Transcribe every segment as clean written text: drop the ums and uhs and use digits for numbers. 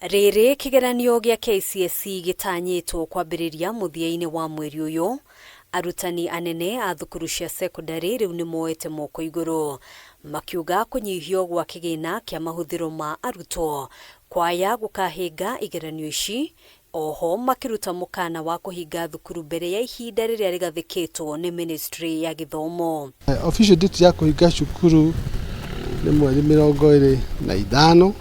Rĩrĩ kĩgeranio gĩa KCSE gĩtanyĩtwo kwambĩrĩria mũthia-inĩ wa mweri ũyũ, arutani anene a thukuru cia cekondarĩ rĩu nĩ moete moko igũrũ makiuga kũnyihio gwa kĩgĩna kĩa mahũthĩro ma arutwo kwaya gũkahĩnga igeranio ici. Oho makĩruta mũkana wa kũhinga thukuru mbere ya ihinda rĩrĩa rĩgathĩkĩtwo nĩ ministry ya gĩthomo. Official date ya kũhinga cukuru nĩ mweri 25,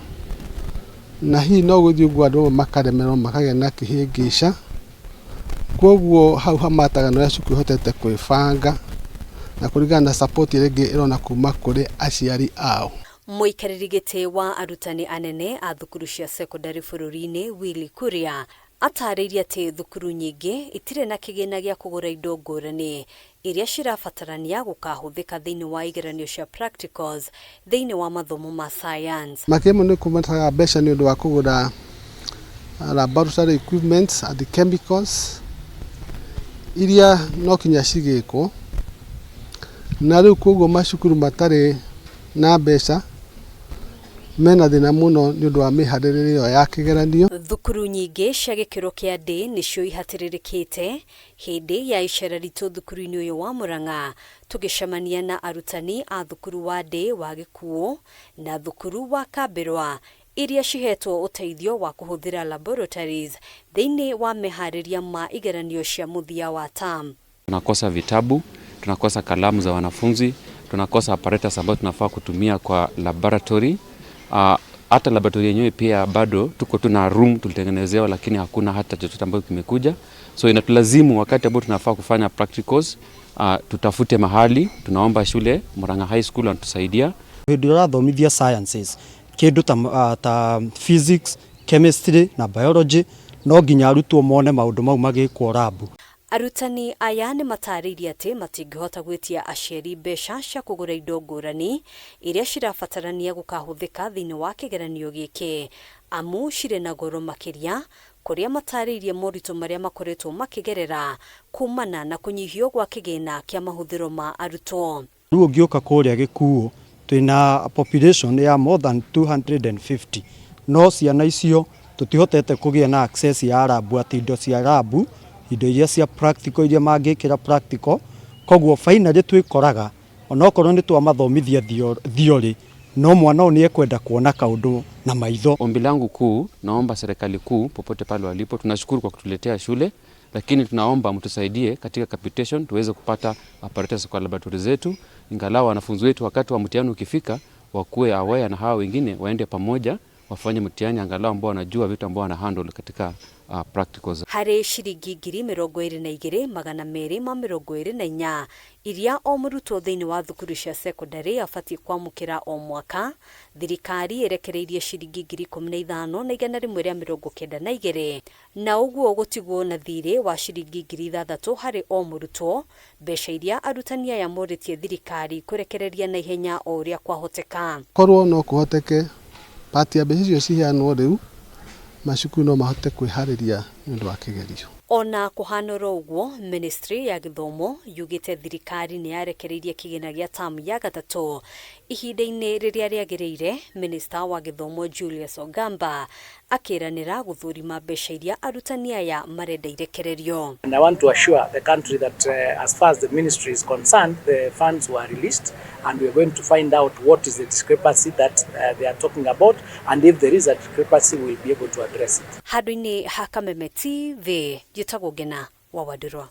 na hihi no gũthiĩ ũguo andũ amwe makaremerwo makagĩa na kĩhĩngĩca. Koguo hau hamataga na ũrĩa cukuru ĩhotete kwĩbanga na kũringana na support ĩrĩa ĩngĩ ĩrona kuma kũrĩ aciari ao. Mũikarĩri gĩtĩ wa arutani anene a thukuru cia cekondarĩ bũrũri-inĩ Willy Kuria atarĩirie atĩ thukuru nyingĩ itirĩ na kĩgĩna gĩa kũgũra indo ngũrani iria cirabatarania gũkahũthĩka thĩinĩ wa igeranio cia practicals thĩinĩ wa mathomo ma science. Makĩria mũno nĩ kũbataraga mbeca nĩ ũndũ wa kũgũra laboratory equipments and chemicals iria no kinya cigĩkwo, na rĩu koguo macukuru matarĩ na mbeca mena thĩna mũno nĩ ũndũ wa mĩharĩrĩrie ĩyo ya kĩgeranio. Thukuru nyingĩ cia gĩkĩro kĩa D nĩcio ihatĩrĩrĩkĩte. Hĩndĩ ya icera ritũ thukuru-inĩ ũyũ wa Murang'a, tũgĩcemania na arutani a thukuru wa D wa Gĩkuũ na thukuru wa Kambĩrwa iria cihetwo ũteithio wa kũhũthĩra laboratories thĩinĩ wa meharĩria ma igeranio cia mũthia wa term. Tunakosa vitabu, tunakosa kalamu za wanafunzi, tunakosa apparatus ambayo tunafaa kutumia kwa laboratory. Hata laboratory yenyewe pia bado tuko tuna room tulitengenezewa, lakini hakuna hata chochote ambacho kimekuja, so inatulazimu wakati ambao tunafaa kufanya practicals tutafute mahali. Tunaomba shule Murang'a High School wanatusaidia. Hĩndĩ ĩrĩa ũrathomithia sciences, kĩndũ ta physics, chemistry na biology, no nginya arutwo mone maũndũ mau magĩkwo lab. Arutani aya nĩ matarĩirie atĩ matingĩhota gwĩtia aciari mbeca cia kũgũra indo ngũrani iria cirabatarania gũkahũthĩka thĩinĩ wa kĩgeranio gĩkĩ, amu cirĩ na goro makĩria, kũrĩa matarĩirie moritũ marĩa makoretwo makĩgerera kumana na kũnyihio gwa kĩgĩna kĩa mahũthĩro ma arutwo. Rĩu ũngĩũka kũrĩa Gĩkuũ, twĩna population ya more than 250, no ciana icio tũtihotete kũgĩa na access ya lab, atĩ indo cia lab, indo iria cia practical iria mangĩkĩra practical. Koguo finally twĩkoraga onokorwo nĩ twamathomithia theory, no mwana ũyũ nĩ ekwenda kuona kaũndũ na maitho. Ombi langu kuu, naomba serikali kuu popote pale walipo, tunashukuru kwa kutuletea shule, lakini tunaomba mtusaidie katika capitation tuweze kupata apparatus kwa laboratory zetu, ingalau wanafunzi wetu wakati wa mtihani ukifika wakuwe aware na hawa wengine waende pamoja wafanye mtihani, angalau ambao wanajua vitu ambao wana handle katika practicals. Harĩ ciringi 22,224 iria o mũrutwo thĩinĩ wa thukuru cia cekondarĩ abatiĩ kwamũkĩra o mwaka, thirikari ĩrekereirie ciringi 15,192, na ũguo gũtigwo na thirĩ wa ciringi 6,000 harĩ o mũrutwo, mbeca iria arutani aya morĩtie thirikari kũrekereria na ihenya o ũrĩa kwahoteka. Korwo no kũhoteke part ya mbeca icio ciheanwo rĩu, macukuru no mahote kwĩharĩria nĩ ũndũ wa kĩgerio. Ona kũhana oro ũguo, ministry ya gĩthomo yugĩte thirikari nĩ yarekereirie kĩgĩna gĩa tamu ya gatatũ ihinda-inĩ rĩrĩa rĩagĩrĩire. Minista wa gĩthomo Julius Ogamba akĩranĩra gũthũrima mbeca iria arutani aya marenda irekererio. And I want to assure the country that as far as the ministry is concerned, the funds were released and we are going to find out what is the discrepancy that they are talking about, and if there is a discrepancy, we will be able to address it. Handũ-inĩ ha Kameme TV, njĩtagwo Ngena wa Wandũrwa.